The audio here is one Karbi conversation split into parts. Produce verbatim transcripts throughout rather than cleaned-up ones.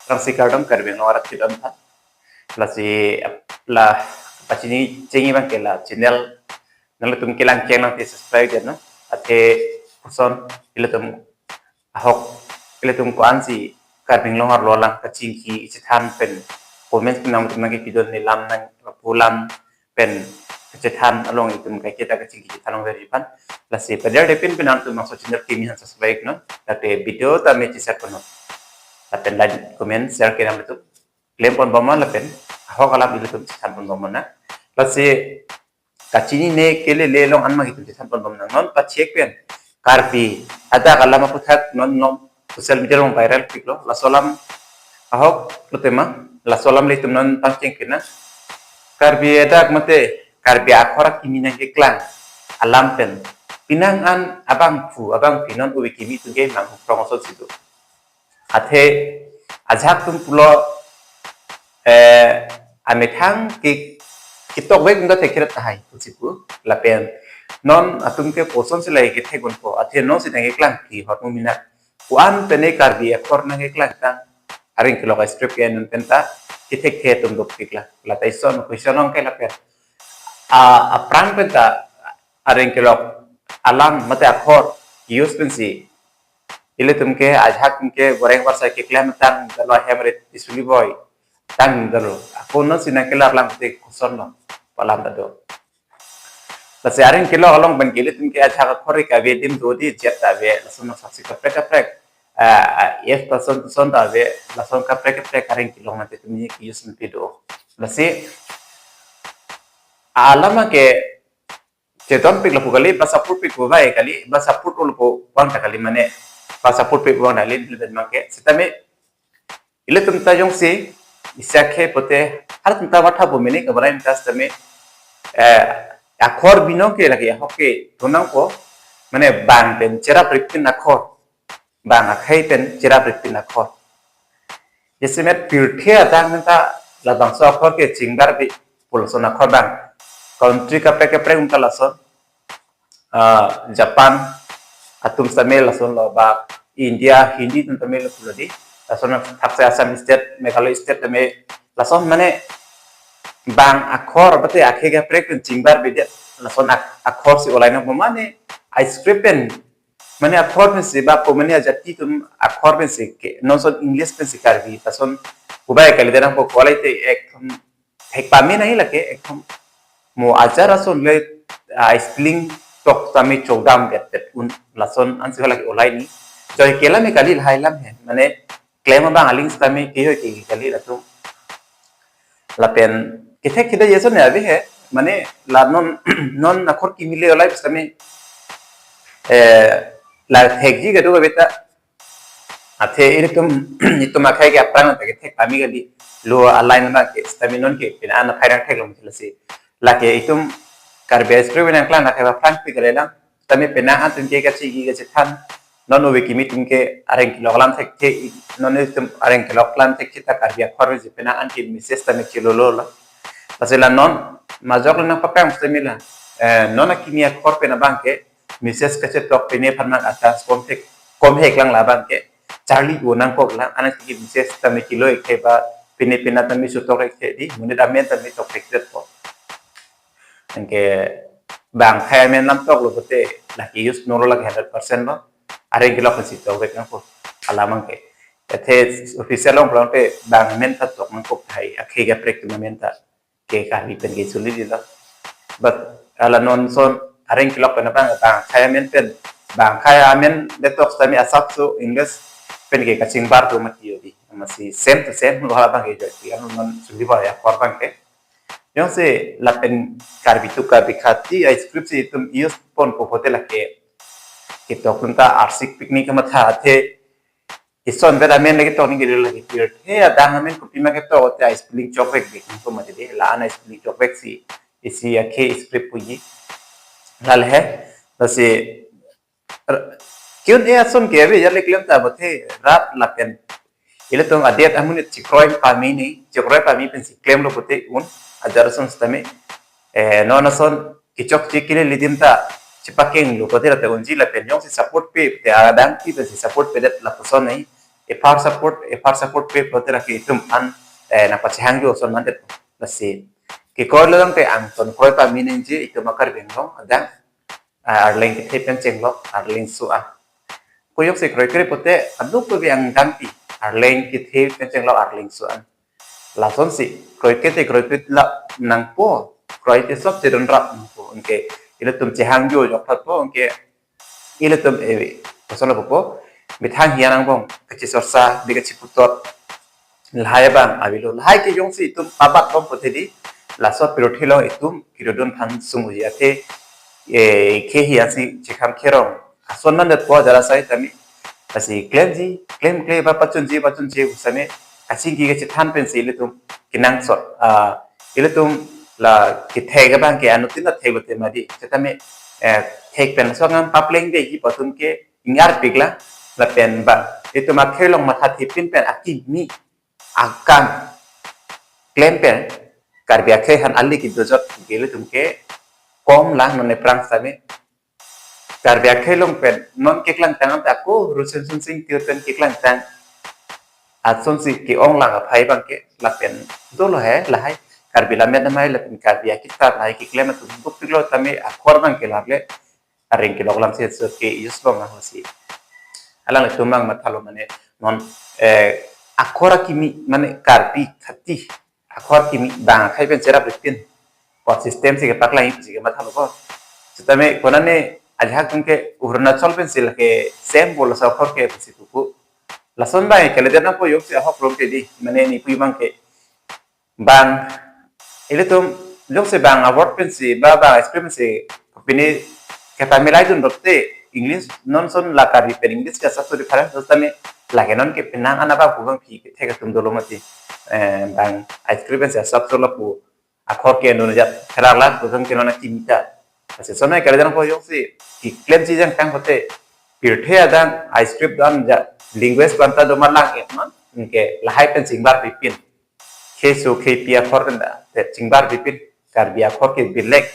Rangsi kardom Karbi Anglong arat kedam tha. Lasi la pachini chengji abang ke la channel nangtum kelang cheng nang te subscribe ya no. Athe koson ilitum ahok ilitum ko-ansi Karbi Anglong arlo alam kachingki kachethan pen comments pen nangtum nangkepidun ne lam nang pulam pen kachethan along itum kaiketa kachingki kachethan along veri pan. Lasi padar depin pen nangtum nangso channel kimi han subscribe no. Tate video ta me chesar kono. Lapen like, comment, share ke nangtum klem pon bomnon lapen ahok alam ilitum chethan pon bomnon na. Lasi kachini ne kele le long anma itum chethan pon bomnon, non pachek pen Karbi adak alam aputhak non non social media along viral piklo. Laso alam ahok lo tema, laso alam le itum non pangcheng kena. Karbi adak mate Karbi akhor akimi nangkeklang alam pen penang an abangphu abangphi non ove kimi atum ke manghukrong osonsi do. Athe ajahak atum pulo, eh, amethang ke ketok vek unda thekret tahai pusi pu lapen non atum ke kosonsi lahai kethek unpo, athe non si nangkeklang ki hot mu minak. Ko-an pen ne Karbi akhor nangkeklang tang areng kelok a-script ke non penta kethekthe atum dopik la. Lata ison question ong ke lapen a aphrang penta areng kelok alam mate akhor use pensi ilitum ke ajahak atum ke goreng barsai keklem tang dalo hem rit isuli boy tang dalo. Ako non si nangkelar lang te koson lo pu alam ta do. Lasi areng kelok along pen ke ilitum ke ajahak akhor ke ave, dim do di jet ta ave, lason saksi kaprek kaprek, ah, ah, yes, lason lason ta ave, lason kaprek kaprek areng kelok nangte tumi ke use pen pido. Lasi alam ke cheton pik lapu kali, ba support pik pu bai kali, ba support ul pu bang ta kali, mane ba support pik pu bang ta kali, lebih bang ke. Sitame ilitum ta jongsi isi akhei pote, halatum ta matha pu mene kabarai ta sitame, eh, akhor binong ke lagi ahok ke tunang po, mane bang pen cherap ripin akhor, bang akhei pen cherap ripin akhor. Jesimet pirthe adang neta labangso akhor ke chingbar bi pulson akhor bang. Country kaprek kaprek unta lason, ah, Japan atum sitame lason lo ba India, Hindi atum sitame lo pulo di. Lason thakse Assam state, Meghalaya state sitame lason mane bang akhor bate akhei kaprek pen chingbar bi dia lason ak- akhor si olai nang mane a-script pen mane akhor pensi ba ko mane ajati atum akhor pensi ke non son English pensi Karbi pason kubai kali denang po kolai te ek thek pame nahi lake ek thom mo ajar ason le, ah, spelling tok tame chokdam get tet un lason ansi lake olai ni. Joi kelam e kali lahai lam he. Mane klem abang aling sitame ke hoi ke kali latum. Lapen kethek kida yeso ne ave he. Mane la non non akhor kimi le olai sitame, eh, la thekji kedo ke beta. Athe ilitum itum akhei ke aphrang ta kethek pame kali, lo a-line na ke sitame non ke pina ana phai rang thek long lasi. Lake itum Karbi a-script nangklang lake ba phrang pi kali lang. Sitame pina atum ke kachi ke chethan. Non ove kimi atum ke areng kelok alam thekthe, non itum areng kelok alam thekthe ta Karbi akhor si pina an ke message sitame chilolo lo. Lasi la non majok le nangpaklang sitame la, eh, non akimi akhor pen abang ke message kachetok pine aphan mang atas kom thek kom hek lang labang ke charli go nangkok lang, anak tiki message tame kilo ik the ba pine pina tame sutok ik the di, monit amen tame tok thek det po. Anke bang akhei amen lam tok lo pote lake use nolo lake hundred percent lo. Areng kelok si tok vek nangpo alam abang ke. Athe official along pulang te bang amen ta tok nangkok hai, akhei kaprek atum amen ta ke Karbi pen ke suli di lo. But ala non son areng kelok pen abang bang akhei amen pen, bang akhei amen le tok sitame asap so English pen ke kachingbar do mati yo di. Amatsi same to same lo abang ke joi ti anu non suli ba ya akhor abang ke. Jongsi lapen Karbi to Karbi khati a-script si itum use ponpo pote lake ketok atum ta arsik picnic kamatha athe ison vet amen lake tok ningke lake pirthe adang amen kopima ketok te a-spelling chok vek vek nangpo mati de, la an a-spelling chok vek si isi akhei script puji. Lale he, lasi r- Q and A ason ke ave ya le klem ta pote rat lapen ilitum adet amonit chikroi pame ni, chikroi pame pensi klemlo pote un ajar ason sitame, eh, non ason kechokche kele ledim ta chepakeng lo pote lata unji lapen jongsi support pe te adang pi pensi support pe det lapuson nai. Ephar support, ephar support pe pulote lake itum an, eh, nangpachehang jo ason mandet. Lasi kekroi lo tangte angton kroi pame nangji itum a-Karbi Anglong adang, ah, Arleng kethe pen chenglok Arlengso an. Koyok si kroikre pulote aduk pe angdangpi Arleng kethe pen chenglok Arlengso an. Lasonsi kroikre te kroikre la nangpo, kroi te sop te donrap nangpo. Anke ilitum chehang jo jok thotpo, anke ilitum, eh, koson lapupo, methang hian angbong kachisorsa, di kachiputhot, lahai abang avelo. Lahai ke jongsi itum pabat bom pulote di, laso pirthe along itum kedo dun than sung uji athe, eh, khe hian si chikham kherong ason mandetpo jara sai tame. Lasi klemji, klemkle ba pachunji, pachunji pu same kachingki kachethan pensi ilitum kenangsot. Ah, ilitum la kethek abang ke anuttin ta thek lote mati. Setame, eh, thek pen so ngam papleng de hi pu atum ke ingarpik la, lapen ba itum akhei along mathathepin pen akimi akam klem pen Karbi akhei aphan ali kedojot ke ilitum ke kom lang non aphrang same. Karbi akhei along pen non keklangtang anta ko rusen sun sing tiu pen keklangtang asonsi ke-ong lang aphai abang ke lapen dolo he lahai Karbi Lammet Amei lapen Karbi akitar lahai keklem atum dukpiklo tame akhor abang ke laple areng kelok lam si so ke use lo nang si. Alanglitum abang mathalo mane non, eh, akhor akimi mane Karbi khati akhor kimi bang akhei pen cherap ripin. Ko system si kepaklang si kemathalo ko. Setame konane ajahak atum ke Arunachal pensi lake same bol sa akhor ke si pupu. Lason bai kele dena ko yok si ahok rom ke di. Mane ne pu abang ke bang ilitum jongsi bang a-word pensi ba bang expression si pini kepamilai dun dokte English non son la Karbi pen English ke asap so difference, setame lake non ke penang an abang pu abangpi kethek atum dolo mati. Eh, bang expression si asap so lapu akhor ke non jat kherap la pu abang ke non akimi ta. Lasi sonai kale jang ko jongsi keklemji jang tang pulote pirthe adang a-script dan ja language banta do malang et man ke lahai pen chingbar pipin. Keso kepi akhor pen da te chingbar pipin, Karbi akhor ke bilek.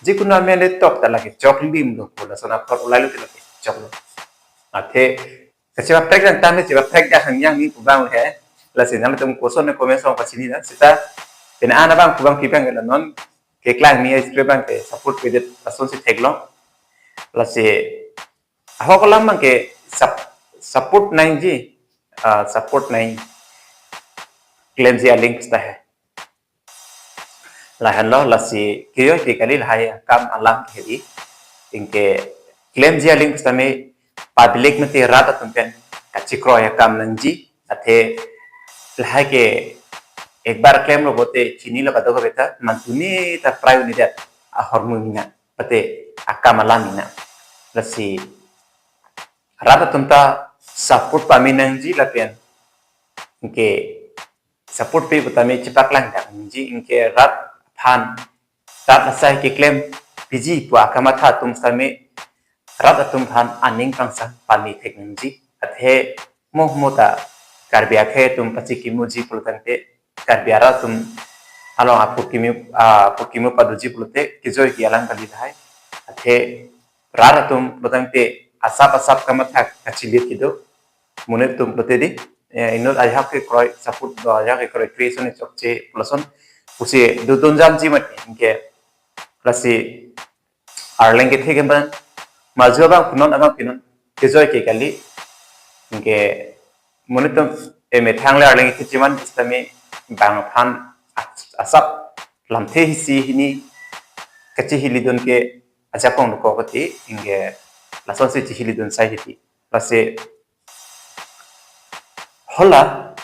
Jikunu amen le tok ta lake choklim lo pu lason akhor ulai lo te lake choklo. Athe kachipaprek dan tame chipaprek da hangyang ni pu abang he. Lasi nangtum koson ne comment song pachini na seta pena ana abang pu abangpi abang la non keklang ni a-script abang ke support pedet asonsi theklong. Lasi ahok alam abang ke sup-, support nangji, ah, support nang klemji a-link ta he. Lahenlo lasi kejoi ke kali lahai akam alam ke hedi. Anke klemji a-link tame public mate rat atum pen kachikroi akam nangji. Athe lahai ke ekbar klemlo pulote chinilo kadokave ta mantuni ta prai uni det ahormu mina pate akam alam mina. Lasi rat atum ta support pame nangji lapen anke support pe pu tame chepaklang tangji, anke rat aphan rat asai keklem piji pu akamatha atum tame rat atum aphan aning kangsam pame thek nangji. Athe mo mo ta Karbi akhei atum pachikimuji pulo tangte Karbi arat atum along apor kimi, ah, apor kimi padoji pulote kejoi ke alam kali lahai. Athe rat atum pulo tangte asap asap kamatha kachilir kedo. Monit atum pulote di, eh, inut ajahak kekroi support do ajahak kekroi creation chokche pu lason pusi dodun jamji mati anke lasi Arleng kethe ke abang maju abang pu non abang pi non kejoi ke kali. Anke monit atum emethang le Arleng kethe chiman setame bang aphan as-, asap lamthe isi hini kachihili dun ke ajakong dokok kati anke lasonsi chihili dun sai hiti. Lasi hala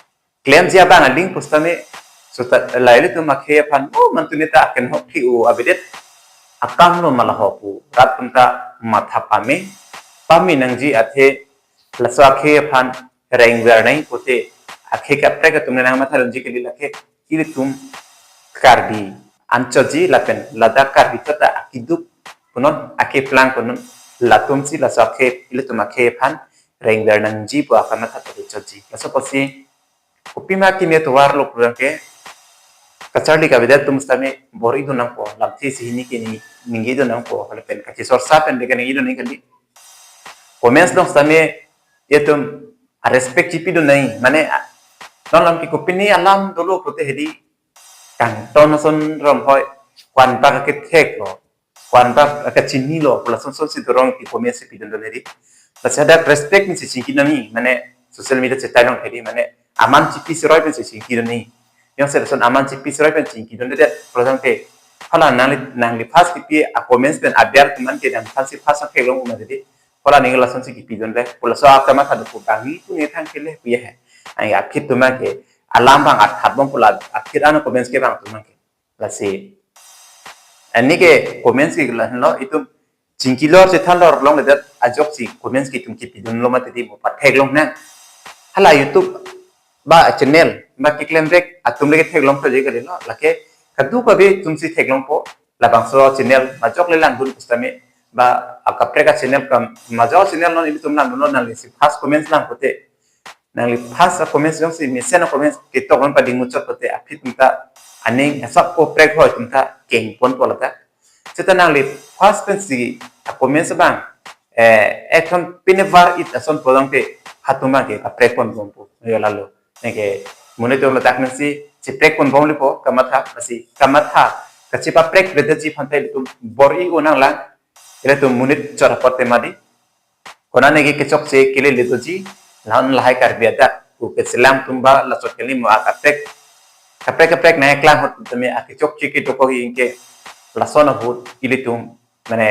klemji abang a-link pu setame seta lahai ilitum akhei aphan o mantuni ta akenhok thi-o avedet akam lo ma laho pu rat atum ta matha pame pame nangji. Athe laso akhei aphan rengver nang pulote akhei kaprek atum nang matha dunji kali lake ilitum Karbi anchotji lapen ladak Karbi kata akeduk pu non akeplang pu non latumsi laso akhei ilitum akhei aphan rengver nangji pu akamatha ta chotji. Laso pusi kopima kimi atovar lo pu abang ke kacharli kavedet atum setame bor-i dun nangpo, lamthe isi hini ke ni ningje dun nangpo, lapen kachisorsa pen de kaningje dun nang kali. Comments along setame itum a respect chipidun nangji, mane, a, non lam ke kopine alam dolo pulote hedi, kangton ason romhoi, ko-an bak akethek lo, ko-an bak akachini lo, pu lason son si dorong ke comments si pidun dun hedi. Lasi hadak respect pensi chingki nangji, mane social media chetai long hedi, mane aman chipi siroi pensi chingki nangji. Jongsi lason aman chipi siroi pen chingki dundedet, pu lason ke, hala nangli, nangli first kipi a comments pen abiar teman ke nang first si first theklong ma hedi. Hala neli lason si kipidunle, pu laso akamatha do pu bang ni pu ne thang kele pu ye he. Ai aphit atum ke, alam bang athat bom pu la, aphit ano comments ke bang atum ke. Lasi, ani ke comments ke la lo, itum chingkilor chethanlor longledet ajoksi comments ke itum kipidun lo mati di mo patheklong nang. Hala YouTube ba channel ba keklem rek atum le ketheklong thekji kali lo, lake kadokave atum si theklongpo, labangso channel majok le langdun pusitame, ba akaprek a channel kam majok channel non ilitum langdunlo, nangli si first comments lang pulote, nangli first a comments jongsi mesen a comments ketok non pading muchot pulote aphit atum ta aning asap ko prek hoi atum ta kengponpo lata. Seta nangli first pensi a comments bang, eh, ekdom pine var it ason pulote ha atum ke kaprek ponbompo. Yo lalo. Neke, monit atum ladak nangsi, chiprekpon bomlepo, kamatha, lasi, kamatha, kachipaprek bedetji aphan ta ilitum bor-i un nanglang, ilitum monit chot apot te mati. Konane ke kechokche kelele doji, la-an lahai Karbi adak, ku keselam atum ba, lachot kali mo akaprek, kaprek kaprek nangklang ahut tame akechokche ke dokok ingke, lason ahut, ilitum, mane,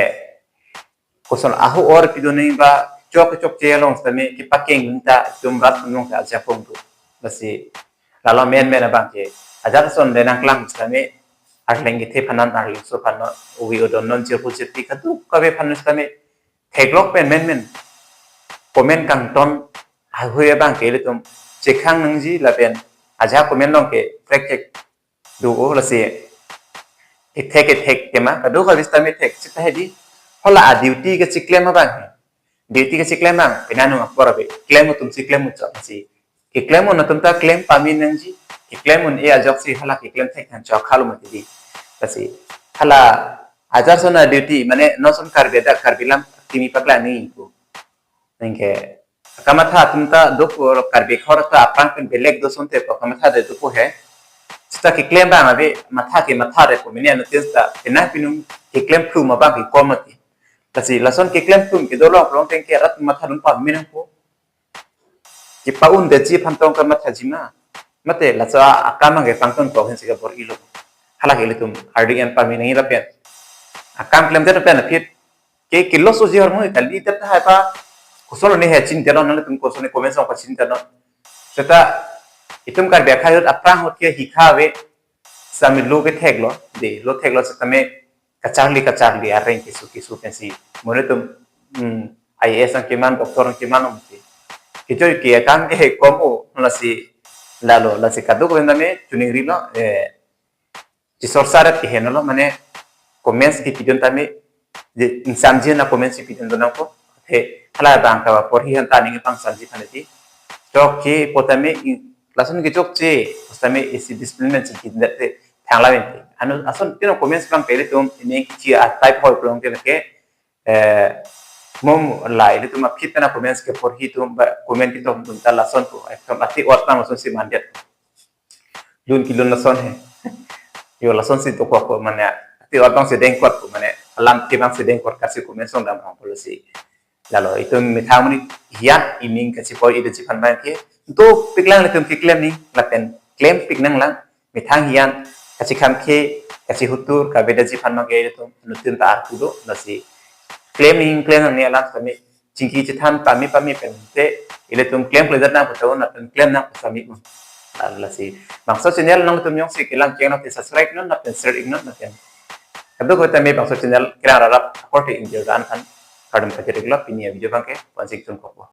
koson ahu or pidun nangji ba chok chokche along sitame kepakeng ta atum rat nung ta ajakong tu. Lasi lalo menmen abang ke, ajat ason le nangklang sitame, arleng kethe aphan non, arlengso aphan non, uwi odon non, jirpo jirpi kadokave aphan non sitame, theklok pen menmen comment kangton ahui abang ke ilitum chekhang nangji lapen ajat comment along ke prek thek do o, lasi kethek kethek tema, kadokave sitame thek, seta hedi, hala a duty kachiklem abang he. Duty kachiklem abang, pini anung apor ave, klem atum si klem muchot si. Keklem un atum ta klem pame nangji, keklem un-e ajoksi hala keklem thek than chok halo mati di. Lasi, hala ajat ason a duty, mane non ason Karbi adak Karbi alam kimi paklang nangji pu. Nangke, kamatha atum ta dopo, Karbi akhor ta aphrang pen belek do asonte pu kamatha de dopo he. Seta keklem abang ave, matha ke matha de pu mene ano tin ta, pini pinung keklem phlu ma abang ke kom mati. Lasi lason keklem phlu ke dolong prong tengke rat mathadun pame nangpo. Kepa-un detji aphan tong kamathaji ma. Mate laso akam abang ke pangton ko hen si kabor-ilo. Hala ke ilitum ardi an pame nangji lapen akam klemdet lapen aphit ke kilo soji hormu kali det tahai pa, koson ne he chinidetnon, nanglitum koson ne comments along pachinidetnon. Seta itum Karbi akhai ahut aphrang ahut ke hikha ave, sitame lo kethek lo, de lo thek lo sitame kacharli kacharli areng keso keso pensi. Monit atum, hmm, I A S nangkeman, doctor nangkeman om si. Kejoi ke akam ke he kom o, lasi lalo, lasi kadokave tame chuning rilo, eh, chisor sarat ke heno lo, mane comments kipidun tame, je, insanji na comments kipidun do nangpo. He, hala abang kaporhi aphan ta aning pangsanji aphan ti. Chokche pu tame, in, lason kechokche, pu tame isi discipline si kindet te thangla mente. Ano, ason pino comments abang pele tum, ini chi a type hoi prong te lake, eh, mom la, ilitum aphit pen a comments keporhi atum, ba, comment ketok atum ta lason pu, ekdom ati ot abang lason si mandet. Lun kelun lason he. Yo lason si dokok pu mane, ati ot abang si dengkot pu mane, alam ke abang si dengkot kasi comments along dam abang pu lasi. Lalo itum methang monit hiyan ining kachipoi-i detji aphan abang ke, do piklang ilitum keklem nangji, lapen klempik nanglang, methang hiyan, kachikham ke, kachihutur, kavedaji aphan abang ke ilitum, nutun ta arpu do, lasi. Klem nangji, klem nangne alam sitame, chingki chethan pame pame pen te, ilitum klemkledet nang pu ta un, lapen klem nang pu sitame un. La, lasi. Bangso channel nangtum jongsi kelang kengno te subscribe non, lapen share iknon, lapen kadokave tame bangso channel kelang rarap akorte ingjir dan aphan kardom kachiriklo, pini a video abang ke, wansik tun kokpo.